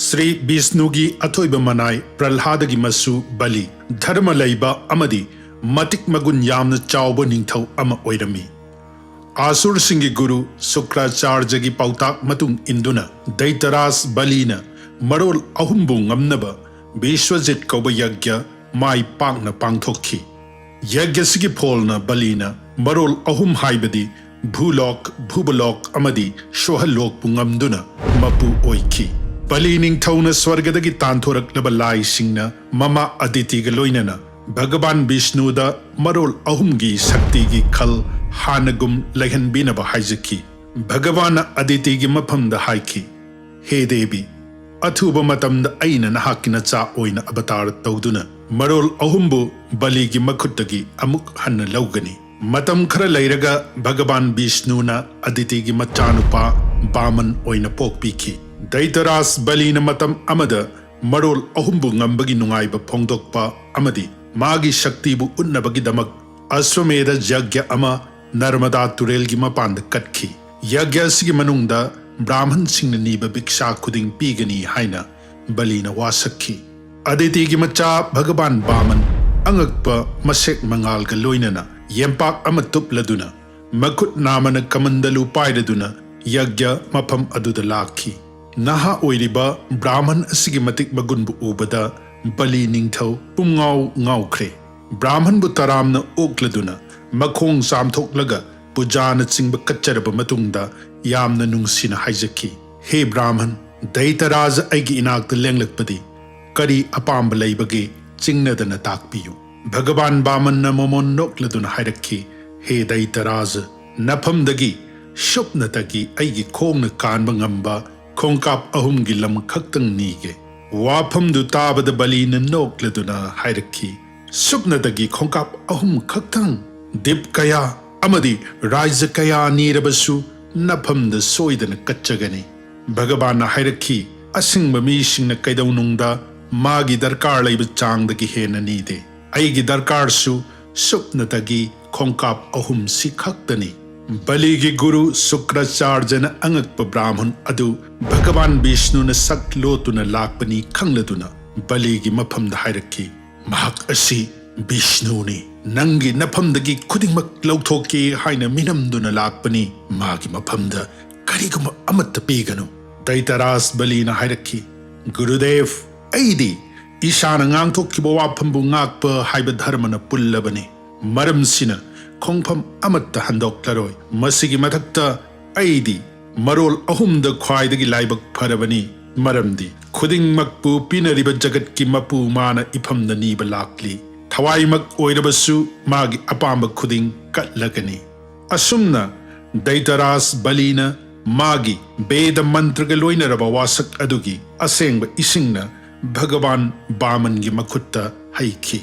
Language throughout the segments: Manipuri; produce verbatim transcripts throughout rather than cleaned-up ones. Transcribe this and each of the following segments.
ꯁ꯭ꯔꯤ ꯕꯤꯁꯅꯨꯒꯤ ꯑꯊꯣꯏꯕ ꯃꯅꯥꯏ ꯄ꯭ꯔꯜꯍꯥꯗꯒꯤ ꯃꯁꯨ ꯕꯂꯤ ꯙꯔꯃ ꯂꯩꯕ ꯑꯃꯗꯤ ꯃꯇꯤꯛ ꯃꯒꯨꯟ ꯌꯥꯝꯅ ꯆꯥꯎꯕ ꯅꯤꯡꯊꯧ ꯑꯃ ꯑꯣꯏꯔꯝꯃꯤ꯫ ꯑꯁꯨꯔꯁꯤꯡꯒꯤ ꯒꯨꯔꯨ ꯁꯨꯀ꯭ꯔꯥꯆꯥꯔꯖꯒꯤ ꯄꯥꯎꯇꯥꯛ ꯃꯇꯨꯡ ꯏꯟꯗꯨꯅ ꯗꯩꯇꯔꯥꯖ ꯕꯂꯤꯅ ꯃꯔꯣꯜ ꯑꯍꯨꯝꯕꯨ ꯉꯝꯅꯕ ꯕꯤꯁ꯭ꯋꯖꯤꯠ ꯀꯧꯕ ꯌꯒ꯭ꯌ ꯃꯥꯏ ꯄꯥꯛꯅ ꯄꯥꯡꯊꯣꯛꯈꯤ꯫ ꯌꯒ꯭ꯌꯁꯤꯒꯤ ꯐꯣꯜꯅ ꯕꯂꯤꯅ ꯃꯔꯣꯜ ꯑꯍꯨꯝ ꯍꯥꯏꯕꯗꯤ ꯚꯨꯂꯣꯛ, ꯚꯨꯕꯂꯣꯛ ꯑꯃꯗꯤ ꯁꯣꯍꯂꯣꯛꯄꯨ ꯉꯝꯗꯨꯅ ꯃꯄꯨ ꯑꯣꯏꯈꯤ꯫ ꯕꯂꯤ ꯅꯤꯡꯊꯧꯅ ꯁ꯭ꯋꯔꯒꯗꯒꯤ ꯇꯥꯟꯊꯣꯔꯛꯂꯕ ꯂꯥꯏꯁꯤꯡꯅ ꯃꯃꯥ ꯑꯗꯤꯇꯤꯒ ꯂꯣꯏꯅꯅ ꯚꯒꯕꯥꯟ ꯕꯤꯁꯅꯨꯗ ꯃꯔꯣꯜ ꯑꯍꯨꯝꯒꯤ ꯁꯛꯇꯤꯒꯤ ꯈꯜ ꯍꯥꯟꯅꯒꯨꯝ ꯂꯩꯍꯟꯕꯤꯅꯕ ꯍꯥꯏꯖꯈꯤ꯫ ꯚꯒꯕꯥꯟꯅ ꯑꯗꯤꯇꯤꯒꯤ ꯃꯐꯝꯗ ꯍꯥꯏꯈꯤ, "ꯍꯦ ꯗꯦꯕꯤ, ꯑꯊꯨꯕ ꯃꯇꯝꯗ ꯑꯩꯅ ꯅꯍꯥꯛꯀꯤ ꯅꯆꯥ ꯑꯣꯏꯅ ꯑꯕꯇꯥꯔ ꯇꯧꯗꯨꯅ ꯃꯔꯣꯜ ꯑꯍꯨꯝꯕꯨ ꯕꯂꯤꯒꯤ ꯃꯈꯨꯠꯇꯒꯤ ꯑꯃꯨꯛ ꯍꯟꯅ ꯂꯧꯒꯅꯤ꯫" ꯃꯇꯝ ꯈꯔ ꯂꯩꯔꯒ ꯚꯒꯕꯥꯟ ꯕꯤꯁꯅꯨꯅ ꯑꯗꯤꯇꯤꯒꯤ ꯃꯆꯥꯅꯨꯄꯥ ꯕꯥꯃꯟ ꯑꯣꯏꯅ ꯄꯣꯛꯄꯤꯈꯤ꯫ ꯗꯩꯇꯔꯥꯖ ꯕꯂꯤꯅ ꯃꯇꯝ ꯑꯃꯗ ꯃꯔꯣꯜ ꯑꯍꯨꯝꯕꯨ ꯉꯝꯕꯒꯤ ꯅꯨꯡꯉꯥꯏꯕ ꯐꯣꯡꯗꯣꯛꯄ ꯑꯃꯗꯤ ꯃꯥꯒꯤ ꯁꯛꯇꯤꯕꯨ ꯎꯠꯅꯕꯒꯤꯗꯃꯛ ꯑꯁ꯭ꯋꯃꯦꯙ ꯌꯒ꯭ꯌ ꯑꯃ ꯅꯔꯃꯗꯥ ꯇꯨꯔꯦꯜꯒꯤ ꯃꯄꯥꯟꯗ ꯀꯠꯈꯤ꯫ ꯌꯒ꯭ꯌ ꯑꯁꯤꯒꯤ ꯃꯅꯨꯡꯗ ꯕ꯭ꯔꯥꯍꯃꯟꯁꯤꯡꯅ ꯅꯤꯕ ꯚꯤꯛꯁꯥ ꯈꯨꯗꯤꯡ ꯄꯤꯒꯅꯤ ꯍꯥꯏꯅ ꯕꯂꯤꯅ ꯋꯥꯁꯛꯈꯤ꯫ ꯑꯗꯤꯇꯤꯒꯤ ꯃꯆꯥ ꯚꯒꯕꯥꯟ ꯕꯥꯃꯟ ꯑꯉꯛꯄ ꯃꯁꯦꯛ ꯃꯉꯥꯜꯒ ꯂꯣꯏꯅꯅ ꯌꯦꯝꯄꯥꯛ ꯑꯃ ꯇꯨꯞꯂꯗꯨꯅ ꯃꯈꯨꯠ ꯅꯥꯝꯃꯅ ꯀꯃꯟꯗꯂꯨ ꯄꯥꯏꯔꯗꯨꯅ ꯌꯒ꯭ꯌ ꯃꯐꯝ ꯑꯗꯨꯗ ꯂꯥꯛꯈꯤ꯫ ꯅꯍꯥ ꯑꯣꯏꯔꯤꯕ ꯕ꯭ꯔꯥꯍꯃꯟ ꯑꯁꯤꯒꯤ ꯃꯇꯤꯛ ꯃꯒꯨꯟꯕꯨ ꯎꯕꯗ ꯕꯂꯤ ꯅꯤꯡꯊꯧ ꯄꯨꯝꯉꯥꯎ ꯉꯥꯎꯈ꯭ꯔꯦ꯫ ꯕ꯭ꯔꯥꯍꯃꯟꯕꯨ ꯇꯔꯥꯝꯅ ꯑꯣꯛꯂꯗꯨꯅ ꯃꯈꯣꯡ ꯆꯥꯝꯊꯣꯛꯂꯒ ꯄꯨꯖꯥꯅꯆꯤꯡꯕ ꯀꯠꯆꯔꯕ ꯃꯇꯨꯡꯗ ꯌꯥꯝꯅ ꯅꯨꯡꯁꯤꯅ ꯍꯥꯏꯖꯈꯤ, "ꯍꯦ ꯕ꯭ꯔꯥꯍꯃꯟ, ꯗꯩꯇꯔꯥꯖ ꯑꯩꯒꯤ ꯏꯅꯥꯛꯇ ꯂꯦꯡꯂꯛꯄꯗꯤ ꯀꯔꯤ ꯑꯄꯥꯝꯕ ꯂꯩꯕꯒꯦ? ꯆꯤꯡꯅꯗꯅ ꯇꯥꯛꯄꯤꯌꯨ꯫" ꯚꯒꯕꯥꯟ ꯕꯥꯃꯟꯅ ꯃꯃꯣꯟ ꯅꯣꯛꯂꯗꯨꯅ ꯍꯥꯏꯔꯛꯈꯤ, "ꯍꯦ ꯗꯩꯇꯔꯥꯖ, ꯅꯐꯝꯗꯒꯤ ꯁꯨꯞꯅꯇꯒꯤ ꯑꯩꯒꯤ ꯈꯣꯡꯅ ꯀꯥꯟꯕ ꯉꯝꯕ ꯈꯣꯡꯀꯥꯞ ꯑꯍꯨꯝꯒꯤ ꯂꯝ ꯈꯛꯇꯪ ꯅꯤꯒꯦ꯫" ꯋꯥꯐꯝꯗꯨ ꯇꯥꯕꯗ ꯕꯂꯤꯅ ꯅꯣꯛꯂꯗꯨꯅ ꯍꯥꯏꯔꯛꯈꯤ, "ꯁꯨꯞꯅꯇꯒꯤ ꯈꯣꯡꯀꯥꯞ ꯑꯍꯨꯝ ꯈꯛꯇꯪ? ꯗꯤꯞ ꯀꯌꯥ ꯑꯃꯗꯤ ꯔꯥꯏꯖ ꯀꯌꯥ ꯅꯤꯔꯕꯁꯨ ꯅꯐꯝꯗ ꯁꯣꯏꯗꯅ ꯀꯠꯆꯒꯅꯤ꯫" ꯚꯒꯕꯥꯟꯅ ꯍꯥꯏꯔꯛꯈꯤ, "ꯑꯁꯤꯡꯕ ꯃꯤꯁꯤꯡꯅ ꯀꯩꯗꯧꯅꯨꯡꯗ ꯃꯥꯒꯤ ꯗꯔꯀꯥꯔ ꯂꯩꯕ ꯆꯥꯡꯗꯒꯤ ꯍꯦꯟꯅ ꯅꯤꯗꯦ꯫ ꯑꯩꯒꯤ ꯗꯔꯀꯥꯔꯁꯨ ꯁꯨꯞꯅꯇꯒꯤ ꯈꯣꯡꯀꯥꯞ ꯑꯍꯨꯝꯁꯤ ꯈꯛꯇꯅꯤ꯫" ꯕꯂꯤꯒꯤ ꯒꯨꯔꯨ ꯁꯨꯀ꯭ꯔꯥꯆꯥꯔꯖꯅ ꯑꯉꯛꯄ ꯕ꯭ꯔꯥꯍꯃꯟ ꯑꯗꯨ ꯚꯒꯋꯥꯟ ꯕꯤꯁꯅꯨꯅ ꯁꯛ ꯂꯣꯠꯇꯨꯅ ꯂꯥꯛꯄꯅꯤ ꯈꯪꯂꯗꯨꯅ ꯕꯂꯤꯒꯤ ꯃꯐꯝꯗ ꯍꯥꯏꯔꯛꯈꯤ, "ꯃꯍꯥꯛ ꯑꯁꯤ ꯕꯤꯁꯅꯨꯅꯤ꯫ ꯅꯪꯒꯤ ꯅꯐꯝꯗꯒꯤ ꯈꯨꯗꯤꯡꯃꯛ ꯂꯧꯊꯣꯛꯀꯦ ꯍꯥꯏꯅ ꯃꯤꯅꯝꯗꯨꯅ ꯂꯥꯛꯄꯅꯤ꯫ ꯃꯥꯒꯤ ꯃꯐꯝꯗ ꯀꯔꯤꯒꯨꯝꯕ ꯑꯃꯠꯇ ꯄꯤꯒꯅꯨ꯫" ꯗꯩꯇꯔꯥꯖ ꯕꯂꯤꯅ ꯍꯥꯏꯔꯛꯈꯤ, "ꯒꯨꯔꯨꯗꯦꯕ, ꯑꯩꯗꯤ ꯏꯁꯥꯅ ꯉꯥꯡꯊꯣꯛꯈꯤꯕ ꯋꯥꯐꯝꯕꯨ ꯉꯥꯛꯄ ꯍꯥꯏꯕ ꯙꯔꯃꯅ ꯄꯨꯜꯂꯕꯅꯤ꯫ ꯃꯔꯝꯁꯤꯅ ꯈꯣꯡꯐꯝ ꯑꯃꯠꯇ ꯍꯟꯗꯣꯛꯂꯔꯣꯏ꯫ ꯃꯁꯤꯒꯤ ꯃꯊꯛꯇ ꯑꯩꯗꯤ ꯃꯔꯣꯜ ꯑꯍꯨꯝꯗ ꯈ꯭ꯋꯥꯏꯗꯒꯤ ꯂꯥꯏꯕꯛ ꯐꯔꯕꯅꯤ, ꯃꯔꯝꯗꯤ ꯈꯨꯗꯤꯡꯃꯛꯄꯨ ꯄꯤꯅꯔꯤꯕ ꯖꯒꯠꯀꯤ ꯃꯄꯨ ꯃꯥꯅ ꯏꯐꯝꯗ ꯅꯤꯕ ꯂꯥꯛꯂꯤ꯫ ꯊꯋꯥꯏꯃꯛ ꯑꯣꯏꯔꯕꯁꯨ ꯃꯥꯒꯤ ꯑꯄꯥꯝꯕ ꯈꯨꯗꯤꯡ ꯀꯠꯂꯒꯅꯤ꯫" ꯑꯁꯨꯝꯅ ꯗꯩꯇꯔꯥꯖ ꯕꯂꯤꯅ ꯃꯥꯒꯤ ꯕꯦꯗ ꯃꯟꯇ꯭ꯔꯒ ꯂꯣꯏꯅꯔꯕ ꯋꯥꯁꯛ ꯑꯗꯨꯒꯤ ꯑꯁꯦꯡꯕ ꯏꯁꯤꯡꯅ ꯚꯒꯋꯥꯟ ꯕꯥꯃꯟꯒꯤ ꯃꯈꯨꯠꯇ ꯍꯩꯈꯤ꯫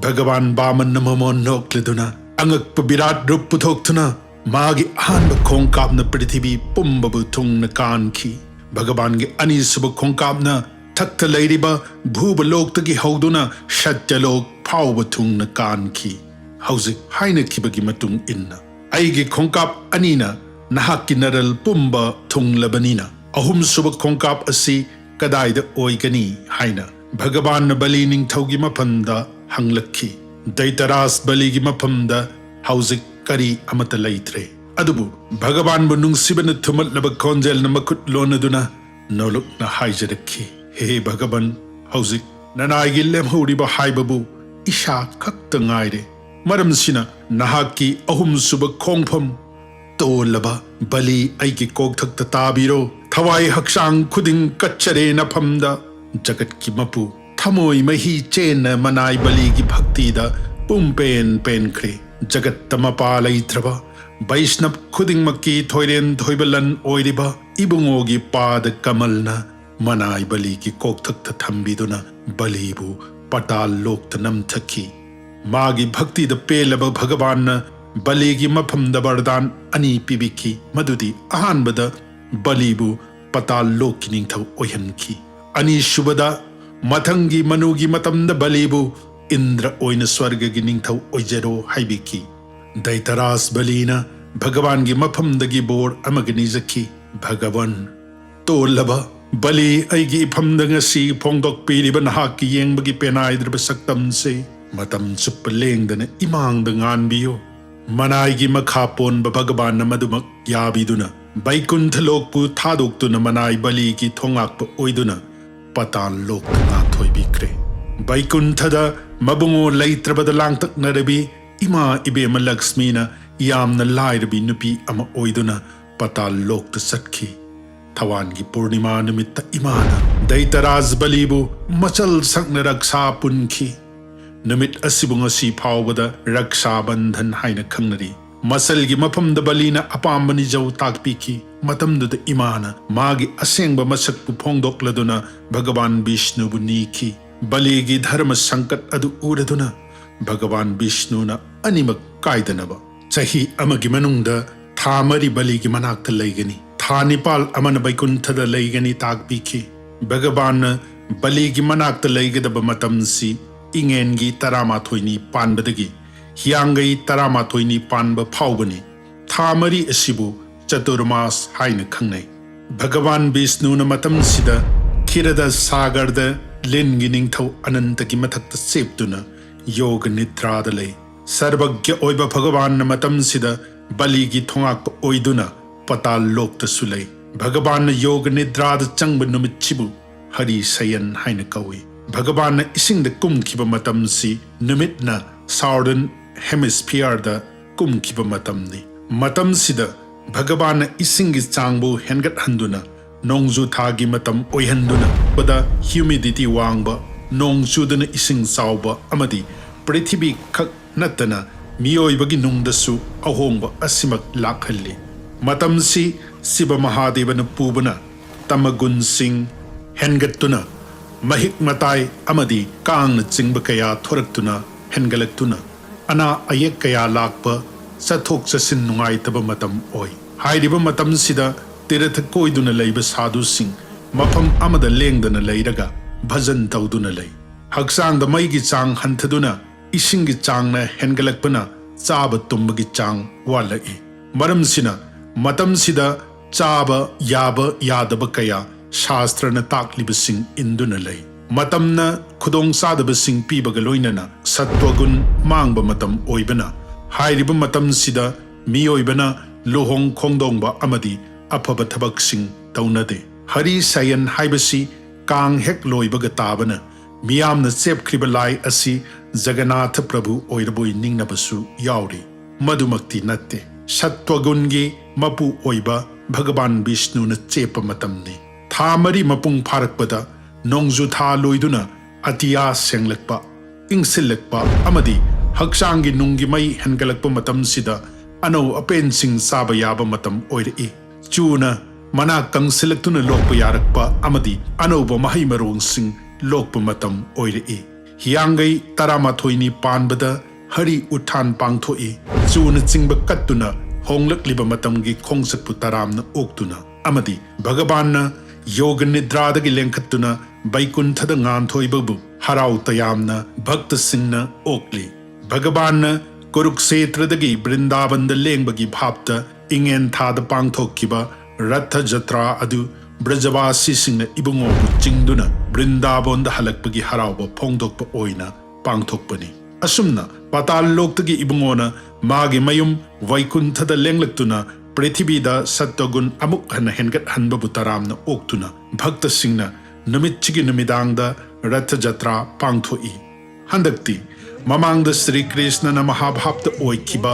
ꯚꯒꯋꯥꯟ ꯕꯥꯃꯟꯅ ꯃꯃꯣꯟ ꯅꯣꯛꯂꯗꯨꯅ ꯑꯉꯛꯄ ꯕꯤꯔꯥꯠ ꯔꯨꯞ ꯄꯨꯊꯣꯛꯇꯨꯅ ꯃꯥꯒꯤ ꯑꯍꯥꯟꯕ ꯈꯣꯡꯀꯥꯞꯅ ꯄ꯭ꯔꯤꯊꯤꯕꯤ ꯄꯨꯝꯕꯕꯨ ꯊꯨꯡꯅ ꯀꯥꯟꯈꯤ꯫ ꯚꯒꯋꯥꯟꯒꯤ ꯑꯅꯤꯁꯨꯕ ꯈꯣꯡꯀꯥꯞꯅ ꯊꯛꯇ ꯂꯩꯔꯤꯕ ꯚꯨꯕꯂꯣꯛꯇꯒꯤ ꯍꯧꯗꯨꯅ ꯁꯠꯌꯂꯣꯛ ꯐꯥꯎꯕ ꯊꯨꯡꯅ ꯀꯥꯟꯈꯤ꯫ ꯍꯧꯖꯤꯛ ꯍꯥꯏꯅꯈꯤꯕꯒꯤ ꯃꯇꯨꯡ ꯏꯟꯅ ꯑꯩꯒꯤ ꯈꯣꯡꯀꯥꯞ ꯑꯅꯤꯅ ꯅꯍꯥꯛꯀꯤ ꯅꯔꯜ ꯄꯨꯝꯕ ꯊꯨꯡꯂꯕꯅꯤꯅ, ꯑꯍꯨꯝꯁꯨꯕ ꯈꯣꯡꯀꯥꯞ ꯑꯁꯤ ꯀꯗꯥꯏꯗ ꯑꯣꯏꯒꯅꯤ ꯍꯥꯏꯅ ꯚꯒꯋꯥꯟꯅ ꯕꯂꯤ ꯅꯤꯡꯊꯧꯒꯤ ꯃꯐꯝꯗ ꯍꯪꯂꯛꯈꯤ꯫ ꯗꯩꯇꯔꯥꯖ ꯕꯂꯤꯒꯤ ꯃꯐꯝꯗ ꯍꯧꯖꯤꯛ ꯀꯔꯤ ꯑꯃꯠꯇ ꯂꯩꯇ꯭ꯔꯦ꯫ ꯑꯗꯨꯕꯨ ꯚꯒꯋꯥꯟꯕꯨ ꯅꯨꯡꯁꯤꯕꯅ ꯊꯨꯝꯍꯠꯂꯕ ꯈꯣꯟꯖꯦꯜꯅ ꯃꯈꯨꯠ ꯂꯣꯟꯅꯗꯨꯅ ꯅꯣꯂꯨꯛꯅ ꯍꯥꯏꯖꯔꯛꯈꯤ, "ꯍꯦ ꯚꯒꯋꯟ, ꯍꯧꯖꯤꯛ ꯅꯅꯥꯏꯒꯤ ꯂꯦꯝꯍꯧꯔꯤꯕ ꯍꯥꯏꯕꯕꯨ ꯏꯁꯥ ꯈꯛꯇ ꯉꯥꯏꯔꯦ꯫ ꯃꯔꯝꯁꯤꯅ ꯅꯍꯥꯛꯀꯤ ꯑꯍꯨꯝꯁꯨꯕ ꯈꯣꯡꯐꯝ ꯇꯣꯜꯂꯕ ꯕꯂꯤ ꯑꯩꯒꯤ ꯀꯣꯛꯊꯛꯇ ꯇꯥꯕꯤꯔꯣ꯫ ꯊꯋꯥꯏ ꯍꯛꯆꯥꯡ ꯈꯨꯗꯤꯡ ꯀꯠꯆꯔꯦ ꯅꯐꯝꯗ꯫ ꯖꯒꯠꯀꯤ ꯃꯄꯨ ꯊꯃꯣꯏ ꯃꯍꯤ ꯆꯦꯟꯅ ꯃꯅꯥꯏ ꯕꯂꯤꯒꯤ ꯚꯛꯇꯤꯗ ꯄꯨꯝꯄꯦꯟ ꯄꯦꯟꯈ꯭ꯔꯦ꯫ ꯖꯒꯠꯇ ꯃꯄꯥ ꯂꯩꯇ꯭ꯔꯕ ꯕꯩꯁꯅꯕ ꯈꯨꯗꯤꯡꯃꯛꯀꯤ ꯊꯣꯏꯔꯦꯟ ꯊꯣꯏꯕ ꯂꯟ ꯑꯣꯏꯔꯤꯕ ꯏꯕꯨꯡꯉꯣꯒꯤ ꯄꯥꯗ ꯀꯃꯜꯅ ꯃꯅꯥꯏ ꯕꯂꯤꯒꯤ ꯀꯣꯛꯊꯛꯇ ꯊꯝꯕꯤꯗꯨꯅ ꯕꯂꯤꯕꯨ ꯄꯇꯥꯜ ꯂꯣꯛꯇ ꯅꯝꯊꯈꯤ꯫ ꯃꯥꯒꯤ ꯚꯛꯇꯤꯗ ꯄꯦꯜꯂꯕ ꯚꯒꯋꯥꯟꯅ ꯕꯂꯤꯒꯤ ꯃꯐꯝꯗ ꯕꯔꯗꯥꯟ ꯑꯅꯤ ꯄꯤꯕꯤꯈꯤ, ꯃꯗꯨꯗꯤ ꯑꯍꯥꯟꯕꯗ ꯕꯂꯤꯕꯨ ꯄꯇꯥꯜ ꯂꯣꯛꯀꯤ ꯅꯤꯡꯊꯧ ꯑꯣꯏꯍꯟꯈꯤ꯫ ꯑꯅꯤꯁꯨꯕꯗ, ꯃꯊꯪꯒꯤ ꯃꯅꯨꯒꯤ ꯃꯇꯝꯗ ꯕꯂꯤꯕꯨ ꯏꯟꯗ꯭ꯔ ꯑꯣꯏꯅ ꯁ꯭ꯋꯔꯒꯒꯤ ꯅꯤꯡꯊꯧ ꯑꯣꯏꯖꯔꯣ ꯍꯥꯏꯕꯤꯈꯤ꯫ ꯗꯩꯇꯔꯥꯖ ꯕꯂꯤꯅ ꯚꯒꯋꯥꯟꯒꯤ ꯃꯐꯝꯗꯒꯤ ꯕꯣꯔ ꯑꯃꯒ ꯅꯤꯖꯈꯤ꯫ ꯚꯒꯋꯟ, ꯇꯣꯜꯂꯕ ꯕꯂꯤ, ꯑꯩꯒꯤ ꯏꯐꯝꯗ ꯉꯁꯤ ꯐꯣꯡꯗꯣꯛꯄꯤꯔꯤꯕ ꯅꯍꯥꯛꯀꯤ ꯌꯦꯡꯕꯒꯤ ꯄꯦꯅꯥꯏꯗ꯭ꯔꯕ ꯁꯛꯇꯝꯁꯦ ꯃꯇꯝ ꯆꯨꯞꯄ ꯂꯦꯡꯗꯅ ꯏꯃꯥꯡꯗ ꯉꯥꯟꯕꯤꯌꯨ꯫ ꯃꯅꯥꯏꯒꯤ ꯃꯈꯥ ꯄꯣꯟꯕ ꯚꯒꯋꯥꯟꯅ ꯃꯗꯨꯃꯛ ꯌꯥꯕꯤꯗꯨꯅ ꯕꯩꯀꯨꯟꯊ ꯂꯣꯛꯄꯨ ꯊꯥꯗꯣꯛꯇꯨꯅ ꯃꯅꯥꯏ ꯕꯂꯤꯒꯤ ꯊꯣꯉꯥꯛꯄ ꯑꯣꯏꯗꯨꯅ ꯄꯇꯥꯜ ꯂꯣꯛꯇ ꯉꯥꯟꯊꯣꯏꯕꯤꯈ꯭ꯔꯦ꯫ ꯕꯩꯀꯨꯟꯊꯗ ꯃꯕꯨꯡꯉꯣ ꯂꯩꯇ꯭ꯔꯕꯗ ꯂꯥꯡꯇꯛꯅꯔꯕꯤ ꯏꯃꯥ ꯏꯕꯦꯝꯃ ꯂꯛꯁꯃꯤꯅ ꯌꯥꯝꯅ ꯂꯥꯏꯔꯕꯤ ꯅꯨꯄꯤ ꯑꯃ ꯑꯣꯏꯗꯨꯅ ꯄꯇꯥꯜ ꯂꯣꯛꯇ ꯆꯠꯈꯤ꯫ ꯊꯋꯥꯟꯒꯤ ꯄꯨꯔꯅꯤꯃꯥ ꯅꯨꯃꯤꯠꯇ ꯏꯃꯥꯅ ꯗꯩꯇꯔꯥꯖ ꯕꯂꯤꯕꯨ ꯃꯆꯜ ꯁꯛꯅ ꯔꯛꯁꯥ ꯄꯨꯟꯈꯤ꯫ ꯅꯨꯃꯤꯠ ꯑꯁꯤꯕꯨ ꯉꯁꯤ ꯐꯥꯎꯕꯗ ꯔꯛꯁꯥ ꯕꯟꯙꯟ ꯍꯥꯏꯅ ꯈꯪꯅꯔꯤ꯫ ꯃꯆꯜꯒꯤ ꯃꯐꯝꯗ ꯕꯂꯤꯅ ꯑꯄꯥꯝꯕ ꯅꯤꯖꯧ ꯇꯥꯛꯄꯤꯈꯤ꯫ ꯃꯇꯝꯗꯨꯗ ꯏꯃꯥꯅ ꯃꯥꯒꯤ ꯑꯁꯦꯡꯕ ꯃꯁꯛꯄꯨ ꯐꯣꯡꯗꯣꯛꯂꯗꯨꯅ ꯚꯒꯋꯥꯟ ꯕꯤꯁꯅꯨꯕꯨ ꯅꯤꯈꯤ꯫ ꯕꯂꯤꯒꯤ ꯙꯔꯃ ꯁꯪꯀꯠ ꯑꯗꯨ ꯎꯔꯗꯨꯅ ꯚꯒꯋꯥꯟ ꯕꯤꯁꯅꯨꯅ ꯑꯅꯤꯃꯛ ꯀꯥꯏꯗꯅꯕ ꯆꯍꯤ ꯑꯃꯒꯤ ꯃꯅꯨꯡꯗ ꯊꯥ ꯃꯔꯤ ꯕꯂꯤꯒꯤ ꯃꯅꯥꯛꯇ ꯂꯩꯒꯅꯤ, ꯊꯥ ꯅꯤꯄꯥꯜ ꯑꯃꯅ ꯕꯩꯀꯨꯟꯊꯗ ꯂꯩꯒꯅꯤ ꯇꯥꯛꯄꯤꯈꯤ꯫ ꯚꯒꯋꯥꯟꯅ ꯕꯂꯤꯒꯤ ꯃꯅꯥꯛꯇ ꯂꯩꯒꯗꯕ ꯃꯇꯝꯁꯤ ꯏꯉꯦꯟꯒꯤ ꯇꯔꯥꯃꯥꯊꯣꯏꯅꯤ ꯄꯥꯟꯕꯗꯒꯤ ꯍꯤꯌꯥꯡꯒꯩ ꯇꯔꯥꯃꯥꯊꯣꯏꯅꯤ ꯄꯥꯟꯕ ꯐꯥꯎꯕꯅꯤ꯫ ꯊꯥ ꯃꯔꯤ ꯑꯁꯤꯕꯨ ꯆꯇꯨꯔꯃꯥꯁ ꯍꯥꯏꯅ ꯈꯪꯅꯩ꯫ ꯚꯒꯋꯥꯟ ꯕꯤꯁꯅꯨꯅ ꯃꯇꯝꯁꯤꯗ ꯈꯤꯔꯗ ꯁꯥꯒꯔꯗ ꯂꯤꯟꯒꯤ ꯅꯤꯡꯊꯧ ꯑꯅꯟꯇꯒꯤ ꯃꯊꯛꯇ ꯆꯦꯞꯇꯨꯅ ꯌꯣꯒ ꯅꯤꯗ꯭ꯔꯥꯗ ꯂꯩ꯫ ꯁꯔꯕꯒ꯭ꯌ ꯑꯣꯏꯕ ꯚꯒꯋꯥꯟꯅ ꯃꯇꯝꯁꯤꯗ ꯕꯂꯤꯒꯤ ꯊꯣꯉꯥꯛꯄ ꯑꯣꯏꯗꯨꯅ ꯄꯇꯥꯜ ꯂꯣꯛꯇꯁꯨ ꯂꯩ꯫ ꯚꯒꯋꯥꯟꯅ ꯌꯣꯒ ꯅꯤꯗ꯭ꯔꯥꯗ ꯆꯪꯕ ꯅꯨꯃꯤꯠꯁꯤꯕꯨ ꯍꯔꯤ ꯁꯌꯟ ꯍꯥꯏꯅ ꯀꯧꯏ꯫ ꯚꯒꯋꯥꯟꯅ ꯏꯁꯤꯡꯗ ꯀꯨꯝꯈꯤꯕ ꯃꯇꯝꯁꯤ ꯅꯨꯃꯤꯠꯅ Southern Hemisphereꯗ ꯀꯨꯝꯈꯤꯕ ꯃꯇꯝꯅꯤ꯫ ꯃꯇꯝꯁꯤꯗ ꯚꯒꯋꯥꯟꯅ ꯏꯁꯤꯡꯒꯤ ꯆꯥꯡꯕꯨ ꯍꯦꯟꯒꯠꯍꯟꯗꯨꯅ ꯅꯣꯡꯖꯨ ꯊꯥꯒꯤ ꯃꯇꯝ ꯑꯣꯏꯍꯟꯗꯨꯅ ꯕꯗ humidity ꯋꯥꯡꯕ, ꯅꯣꯡ ꯆꯨꯗꯨꯅ ꯏꯁꯤꯡ ꯆꯥꯎꯕ ꯑꯃꯗꯤ ꯄ꯭ꯔꯤꯊꯤꯕꯤ ꯈꯛ ꯅꯠꯇꯅ ꯃꯤꯑꯣꯏꯕꯒꯤ ꯅꯨꯡꯗꯁꯨ ꯑꯍꯣꯡꯕ ꯑꯁꯤꯃꯛ ꯂꯥꯛꯍꯜꯂꯤ꯫ ꯃꯇꯝꯁꯤ ꯁꯤꯕ ꯃꯍꯥꯗꯦꯕꯅ ꯄꯨꯕꯅ ꯇꯃꯒꯨꯟꯁꯤꯡ ꯍꯦꯟꯒꯠꯇꯨꯅ ꯃꯍꯤꯛ ꯃꯇꯥꯏ ꯑꯃꯗꯤ ꯀꯥꯡꯅ ꯆꯤꯡꯕ ꯀꯌꯥ ꯊꯣꯔꯛꯇꯨꯅ ꯍꯦꯟꯒꯠꯂꯛꯇꯨꯅ ꯑꯅꯥ ꯑꯌꯦꯛ ꯀꯌꯥ ꯂꯥꯛꯄ, ꯆꯠꯊꯣꯛ ꯆꯠꯁꯤꯟ ꯅꯨꯡꯉꯥꯏꯇꯕ ꯃꯇꯝ ꯑꯣꯏ꯫ ꯍꯥꯏꯔꯤꯕ ꯃꯇꯝꯁꯤꯗ ꯇꯤꯔꯊ ꯀꯣꯏꯗꯨꯅ ꯂꯩꯕ ꯁꯥꯗꯨꯁꯤꯡ ꯃꯐꯝ ꯑꯃꯗ ꯂꯦꯡꯗꯅ ꯂꯩꯔꯒ ꯚꯖꯟ ꯇꯧꯗꯨꯅ ꯂꯩ꯫ ꯍꯛꯆꯥꯡꯗ ꯃꯩꯒꯤ ꯆꯥꯡ ꯍꯟꯊꯗꯨꯅ ꯏꯁꯤꯡꯒꯤ ꯆꯥꯡꯅ ꯍꯦꯟꯒꯠꯂꯛꯄꯅ ꯆꯥꯕ ꯇꯨꯝꯕꯒꯤ ꯆꯥꯡ ꯋꯥꯠꯂꯛꯏ꯫ ꯃꯔꯝꯁꯤꯅ ꯃꯇꯝꯁꯤꯗ ꯆꯥꯕ ꯌꯥꯕ ꯌꯥꯗꯕ ꯀꯌꯥ ꯁꯥꯁꯇ꯭ꯔꯅ ꯇꯥꯛꯂꯤꯕꯁꯤꯡ ꯏꯟꯗꯨꯅ ꯂꯩ꯫ ꯃꯇꯝꯅ ꯈꯨꯗꯣꯡ ꯆꯥꯗꯕꯁꯤꯡ ꯄꯤꯕꯒ ꯂꯣꯏꯅꯅ ꯁꯠꯇ꯭ꯋꯒꯨꯟ ꯃꯥꯡꯕ ꯃꯇꯝ ꯑꯣꯏꯕꯅ, ꯍꯥꯏꯔꯤꯕ ꯃꯇꯝꯁꯤꯗ ꯃꯤꯑꯣꯏꯕꯅ ꯂꯨꯍꯣꯡ ꯈꯣꯡꯗꯣꯡꯕ ꯑꯃꯗꯤ ꯑꯐꯕ ꯊꯕꯛꯁꯤꯡ ꯇꯧꯅꯗꯦ꯫ ꯍꯔꯤ ꯁꯌꯟ ꯍꯥꯏꯕꯁꯤ ꯀꯥꯡ ꯍꯦꯛ ꯂꯣꯏꯕꯒ ꯇꯥꯕꯅ ꯃꯤꯌꯥꯝꯅ ꯆꯦꯞꯈ꯭ꯔꯤꯕ ꯂꯥꯏ ꯑꯁꯤ ꯖꯒꯟꯅꯥꯊ ꯄ꯭ꯔꯚꯨ ꯑꯣꯏꯔꯕꯣꯏ ꯅꯤꯡꯅꯕꯁꯨ ꯌꯥꯎꯔꯤ꯫ ꯃꯗꯨꯃꯛꯇꯤ ꯅꯠꯇꯦ꯫ ꯁꯠꯇ꯭ꯋꯒꯨꯟꯒꯤ ꯃꯄꯨ ꯑꯣꯏꯕ ꯚꯒꯕꯥꯟ ꯕꯤꯁꯅꯨꯅ ꯆꯦꯞꯄ ꯃꯇꯝꯅꯤ꯫ ꯊꯥ ꯃꯔꯤ ꯃꯄꯨꯡ ꯐꯥꯔꯛꯄꯗ ꯅꯣꯡꯖꯨ ꯊꯥ ꯂꯣꯏꯗꯨꯅ ꯑꯇꯤꯌꯥ ꯁꯦꯡꯂꯛꯄ, ꯏꯪꯁꯤꯜꯂꯛꯄ ꯑꯃꯗꯤ ꯍꯛꯆꯥꯡꯒꯤ ꯅꯨꯡꯒꯤ ꯃꯩ ꯍꯦꯟꯒꯠꯂꯛꯄ ꯃꯇꯝꯁꯤꯗ ꯑꯅꯧ ꯑꯄꯦꯟꯁꯤꯡ ꯆꯥꯕ ꯌꯥꯕ ꯃꯇꯝ ꯑꯣꯏꯔꯛꯏ꯫ ꯆꯨꯅ ꯃꯅꯥ ꯀꯪꯁꯤꯜꯂꯛꯇꯨꯅ ꯂꯣꯛꯄ ꯌꯥꯔꯛꯄ ꯑꯃꯗꯤ ꯑꯅꯧꯕ ꯃꯍꯩ ꯃꯔꯣꯡꯁꯤꯡ ꯂꯣꯛꯄ ꯃꯇꯝ ꯑꯣꯏꯔꯛꯏ꯫ ꯍꯤꯌꯥꯡꯒꯩ ꯇꯔꯥꯃꯥꯊꯣꯏꯅꯤ ꯄꯥꯟꯕꯗ ꯍꯔꯤ ꯎꯠꯊꯥꯟ ꯄꯥꯡꯊꯣꯛꯏ꯫ ꯆꯨꯅꯆꯤꯡꯕ ꯀꯠꯇꯨꯅ ꯍꯣꯡꯂꯛꯂꯤꯕ ꯃꯇꯝꯒꯤ ꯈꯣꯡꯆꯠꯄꯨ ꯇꯔꯥꯝꯅ ꯑꯣꯛꯇꯨꯅ ꯑꯃꯗꯤ ꯚꯒꯕꯥꯟꯅ ꯌꯣꯒ ꯅꯤꯗ꯭ꯔꯥꯗꯒꯤ ꯂꯦꯡꯈꯠꯇꯨꯅ ꯕꯩꯀꯨꯟꯊꯗ ꯉꯥꯟꯊꯣꯏꯕꯕꯨ ꯍꯔꯥꯎ ꯇꯌꯥꯝꯅ ꯚꯛꯇꯁꯤꯡꯅ ꯑꯣꯛꯂꯤ꯫ ꯚꯒꯕꯥꯟꯅ ꯀꯨꯔꯨꯛꯁꯦꯇ꯭ꯔꯗꯒꯤ ꯕ꯭ꯔꯤꯟꯗꯥꯕꯟꯗ ꯂꯦꯡꯕꯒꯤ ꯚꯥꯞꯇ ꯏꯉꯦꯟ ꯊꯥꯗ ꯄꯥꯡꯊꯣꯛꯈꯤꯕ ꯔꯊ ꯖꯇ꯭ꯔꯥ ꯑꯗꯨ ꯕ꯭ꯔꯖꯕꯥꯁꯤꯁꯤꯡꯅ ꯏꯕꯨꯡꯉꯣꯕꯨ ꯆꯤꯡꯗꯨꯅ ꯕ꯭ꯔꯤꯟꯗꯥꯕꯣꯟꯗ ꯍꯜꯂꯛꯄꯒꯤ ꯍꯔꯥꯎꯕ ꯐꯣꯡꯗꯣꯛꯄ ꯑꯣꯏꯅ ꯄꯥꯡꯊꯣꯛꯄꯅꯤ꯫ ꯑꯁꯨꯝꯅ ꯄꯥꯇꯥꯜ ꯂꯣꯛꯇꯒꯤ ꯏꯕꯨꯡꯉꯣꯅ ꯃꯥꯒꯤ ꯃꯌꯨꯝ ꯋꯩꯀꯨꯟꯊꯗ ꯂꯦꯡꯂꯛꯇꯨꯅ ꯄ꯭ꯔꯤꯊꯤꯕꯤꯗ ꯁꯠꯇꯒꯨꯟ ꯑꯃꯨꯛ ꯍꯟꯅ ꯍꯦꯟꯒꯠꯍꯟꯕꯕꯨ ꯇꯔꯥꯝꯅ ꯑꯣꯛꯇꯨꯅ ꯚꯛꯇꯁꯤꯡꯅ ꯅꯨꯃꯤꯠꯁꯤꯒꯤ ꯅꯨꯃꯤꯗꯥꯡꯗ ꯔꯊ ꯖꯇ꯭ꯔꯥ ꯄꯥꯡꯊꯣꯛꯏ꯫ ꯍꯟꯗꯛꯇꯤ ꯃꯃꯥꯡꯗ ꯁ꯭ꯔꯤ ꯀ꯭ꯔꯤꯁꯅꯅ ꯃꯍꯥꯚꯥꯞꯇ ꯑꯣꯏꯈꯤꯕ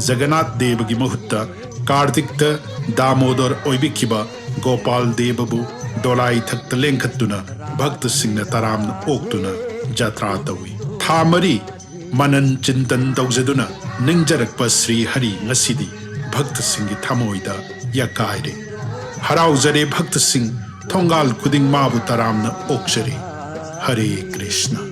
ꯖꯒꯟꯅꯥꯊ ꯗꯦꯕꯒꯤ ꯃꯍꯨꯠꯇ ꯀꯥꯔꯇꯤꯛꯇ ꯗꯥꯃꯣꯗꯔ ꯑꯣꯏꯕꯤꯈꯤꯕ ꯒꯣꯄꯥꯜ ꯗꯦꯕꯕꯨ ꯗꯣꯂꯥꯏ ꯊꯛꯇ ꯂꯦꯡꯈꯠꯇꯨꯅ ꯚꯛꯇꯁꯤꯡꯅ ꯇꯔꯥꯝꯅ ꯑꯣꯛꯇꯨꯅ ꯖꯇ꯭ꯔꯥ ꯇꯧꯏ꯫ ꯊꯥ ꯃꯔꯤ ꯃꯅꯟ ꯆꯤꯟꯇꯟ ꯇꯧꯖꯗꯨꯅ ꯅꯤꯡꯖꯔꯛꯄ ꯁ꯭ꯔꯤ ꯍꯔꯤ ꯉꯁꯤꯗꯤ ꯚꯛꯇꯁꯤꯡꯒꯤ ꯊꯃꯣꯏꯗ ꯌꯥꯀꯥꯏꯔꯦ꯫ ꯍꯔꯥꯎꯖꯔꯦ ꯚꯛꯇꯁꯤꯡ, ꯊꯣꯡꯒꯥꯜ ꯈꯨꯗꯤꯡ ꯃꯥꯕꯨ ꯇꯔꯥꯝꯅ ꯑꯣꯛꯆꯔꯤ꯫ ꯍꯔꯦ ꯀ꯭ꯔꯤꯁꯅ꯫